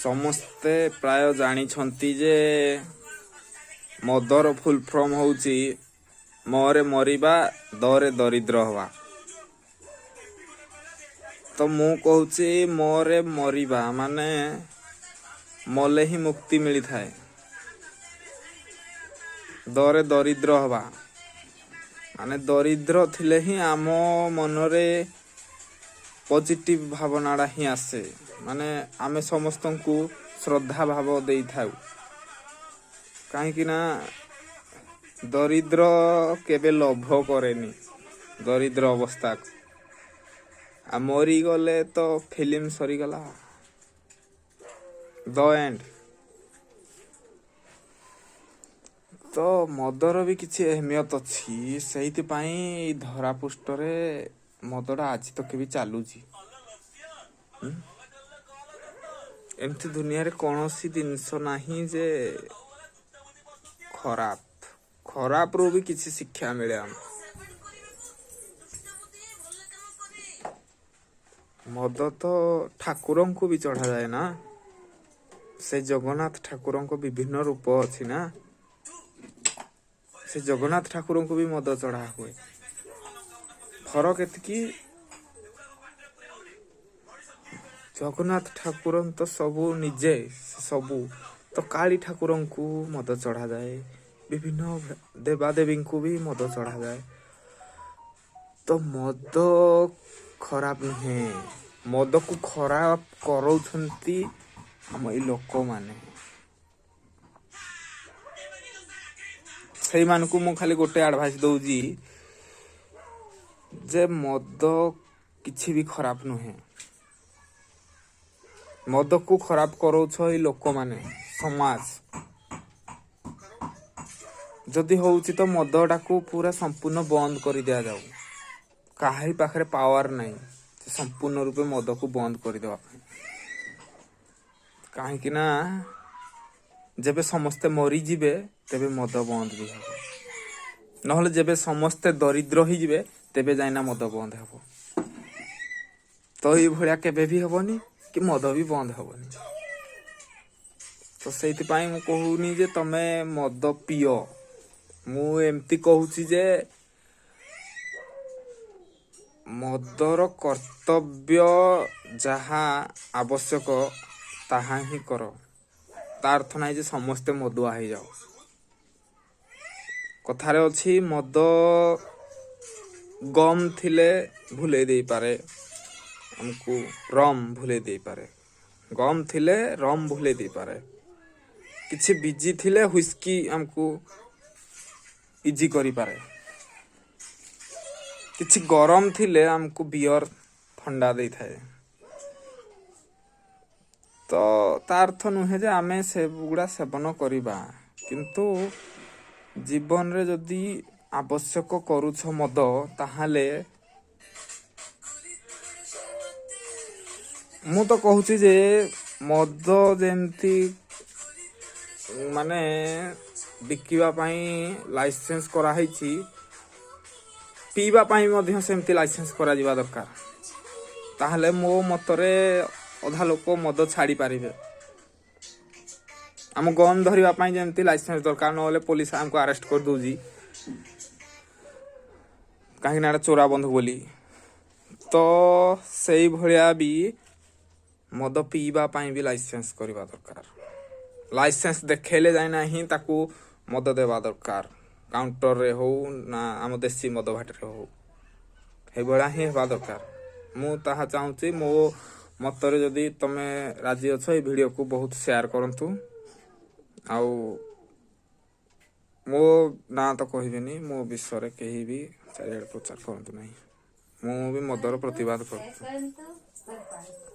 ସମସ୍ତେ ପ୍ରାୟ ଜାଣିଛନ୍ତି ଯେ ମଦର ଫୁଲ୍ ଫର୍ମ ହେଉଛି ମରେ ମରିବା, ଦରେ ଦରିଦ୍ର ହବା। ତ ମୁଁ କହୁଛି ମରେ ମରିବା ମାନେ ମଲେ ହିଁ ମୁକ୍ତି ମିଳିଥାଏ। ଦରେ ଦରିଦ୍ର ହବା ମାନେ ଦରିଦ୍ର ଥିଲେ ହିଁ ଆମ ମନରେ ପଜିଟିଭ ଭାବନାଟା ହିଁ ଆସେ, ମାନେ ଆମେ ସମସ୍ତଙ୍କୁ ଶ୍ରଦ୍ଧା ଭାବ ଦେଇଥାଉ। କାହିଁକି ନା ଦରିଦ୍ର କେବେ ଲୋଭ କରେନି ଦରିଦ୍ର ଅବସ୍ଥାକୁ। ଆଉ ମରିଗଲେ ତ ଫିଲ୍ମ ସରିଗଲା, ଦ ଏଣ୍ଡ। ତ ମଦର ବି କିଛି ଏହମିୟତ ଅଛି, ସେଇଥିପାଇଁ ଧରାପୃଷ୍ଠରେ ମଦଟା ଆଜି ତକ ବି ଚାଲୁଛି। ଏମିତି ଦୁନିଆରେ କୌଣସି ଜିନିଷ ନାହିଁ ଯେ ଖରାପ। ଖରାପରୁ ବି କିଛି ଶିକ୍ଷା ମିଳେ ଆମକୁ। ମଦ ତ ଠାକୁରଙ୍କୁ ବି ଚଢ଼ାଯାଏ ନା, ସେ ଜଗନ୍ନାଥ ଠାକୁରଙ୍କ ବିଭିନ୍ନ ରୂପ ଅଛି ନା, ସେ ଜଗନ୍ନାଥ ଠାକୁରଙ୍କୁ ବି ମଦ ଚଢ଼ା ହୁଏ। ଫରକ ଏତିକି, ଜଗନ୍ନାଥ ଠାକୁର ତ ସବୁ ନିଜେ ସବୁ, ତ କାଳୀ ଠାକୁରଙ୍କୁ ମଦ ଚଢ଼ାଯାଏ, ବିଭିନ୍ନ ଦେବାଦେବୀଙ୍କୁ ବି ମଦ ଚଢ଼ାଯାଏ। ତ ମଦ ଖରାପ ନୁହେଁ, ମଦକୁ ଖରାପ କରଉଛନ୍ତି ଆମ ଏଇ ଲୋକମାନେ। ସେଇମାନଙ୍କୁ ମୁଁ ଖାଲି ଗୋଟେ ଆଡ଼ଭାଇସ୍ ଦଉଛି ଯେ ମଦ କିଛି ବି ଖରାପ ନୁହେଁ, ମଦକୁ ଖରାପ କରଉଛ ଏଇ ଲୋକମାନେ, ସମାଜ। ଯଦି ହଉଛି ତ ମଦଟାକୁ ପୁରା ସମ୍ପୂର୍ଣ୍ଣ ବନ୍ଦ କରି ଦିଆଯାଉ। କାହାରି ପାଖରେ ପାୱାର ନାହିଁ ସମ୍ପୂର୍ଣ୍ଣ ରୂପେ ମଦକୁ ବନ୍ଦ କରିଦେବା ପାଇଁ। କାହିଁକି ନା ଯେବେ ସମସ୍ତେ ମରିଯିବେ ତେବେ ମଦ ବନ୍ଦ ବି ହେବ, ନହେଲେ ଯେବେ ସମସ୍ତେ ଦରିଦ୍ର ହେଇଯିବେ ତେବେ ଯାଇନା ମଦ ବନ୍ଦ ହେବ। ତ ଏଇଭଳିଆ କେବେ ବି ହବନି କି ମଦ ବି ବନ୍ଦ ହବନି। ତ ସେଇଥିପାଇଁ ମୁଁ କହୁନି ଯେ ତମେ ମଦ ପିଅ, ମୁଁ ଏମିତି କହୁଛି ଯେ ମଦର କର୍ତ୍ତବ୍ୟ ଯାହା ଆବଶ୍ୟକ ତାହା ହିଁ କର। ତା ଅର୍ଥ ନାହିଁ ଯେ ସମସ୍ତେ ମଦୁଆ ହେଇଯାଅ। କଥାରେ ଅଛି ମଦ ଗମ୍ ଥିଲେ ଭୁଲେଇ ଦେଇପାରେ ଆମକୁ, ରମ୍ ଭୁଲେଇ ଦେଇପାରେ। ଗମ୍ ଥିଲେ ରମ୍ ଭୁଲେଇ ଦେଇପାରେ। କିଛି ବିଜି ଥିଲେ ହ୍ୱିସ୍କି ଆମକୁ ଇଜି କରିପାରେ। କିଛି ଗରମ ଥିଲେ ଆମକୁ ବିୟର ଥଣ୍ଡା ଦେଇଥାଏ। ତ ତା ଅର୍ଥ ନୁହେଁ ଯେ ଆମେ ସେଗୁଡ଼ା ସେବନ କରିବା, କିନ୍ତୁ ଜୀବନରେ ଯଦି ଆବଶ୍ୟକ କରୁଛ ମଦ, ତାହେଲେ ମୁଁ ତ କହୁଛି ଯେ ମଦ ଯେମିତି ମାନେ ବିକିବା ପାଇଁ ଲାଇସେନ୍ସ କରାହେଇଛି, ପିଇବା ପାଇଁ ମଧ୍ୟ ସେମିତି ଲାଇସେନ୍ସ କରାଯିବା ଦରକାର। ତାହେଲେ ମୋ ମତରେ ଅଧା ଲୋକ ମଦ ଛାଡ଼ି ପାରିବେ। ଆମ ଗନ୍ ଧରିବା ପାଇଁ ଯେମିତି ଲାଇସେନ୍ସ ଦରକାର, ନହେଲେ ପୋଲିସ ଆମକୁ ଆରେଷ୍ଟ କରିଦେଉଛି କାହିଁକି ନା ଏଟା ଚୋରା ବନ୍ଧୁ ବୋଲି। ତ ସେଇଭଳିଆ ବି ମଦ ପିଇବା ପାଇଁ ବି ଲାଇସେନ୍ସ କରିବା ଦରକାର। ଲାଇସେନ୍ସ ଦେଖେଇଲେ ଯାଇ ନାହିଁ ତାକୁ ମଦ ଦେବା ଦରକାର, କାଉଣ୍ଟରରେ ହଉ ନା ଆମ ଦେଶୀ ମଦ ଭାଟିରେ ହଉ, ଏଇଭଳିଆ ହିଁ ହେବା ଦରକାର। ମୁଁ ତାହା ଚାହୁଁଛି। ମୋ ମତରେ ଯଦି ତମେ ରାଜି ଅଛ, ଏଇ ଭିଡ଼ିଓକୁ ବହୁତ ସେୟାର କରନ୍ତୁ। ଆଉ ମୋ ନାଁ ତ କହିବିନି, ମୋ ବିଷୟରେ କେହି ବି ଚାରିଆଡ଼େ ପ୍ରଚାର କରନ୍ତୁ ନାହିଁ। ମୁଁ ବି ମଦର ପ୍ରତିବାଦ କରୁଛି। ସେୟାର କରନ୍ତୁ, ଭଲ ପାଆନ୍ତୁ।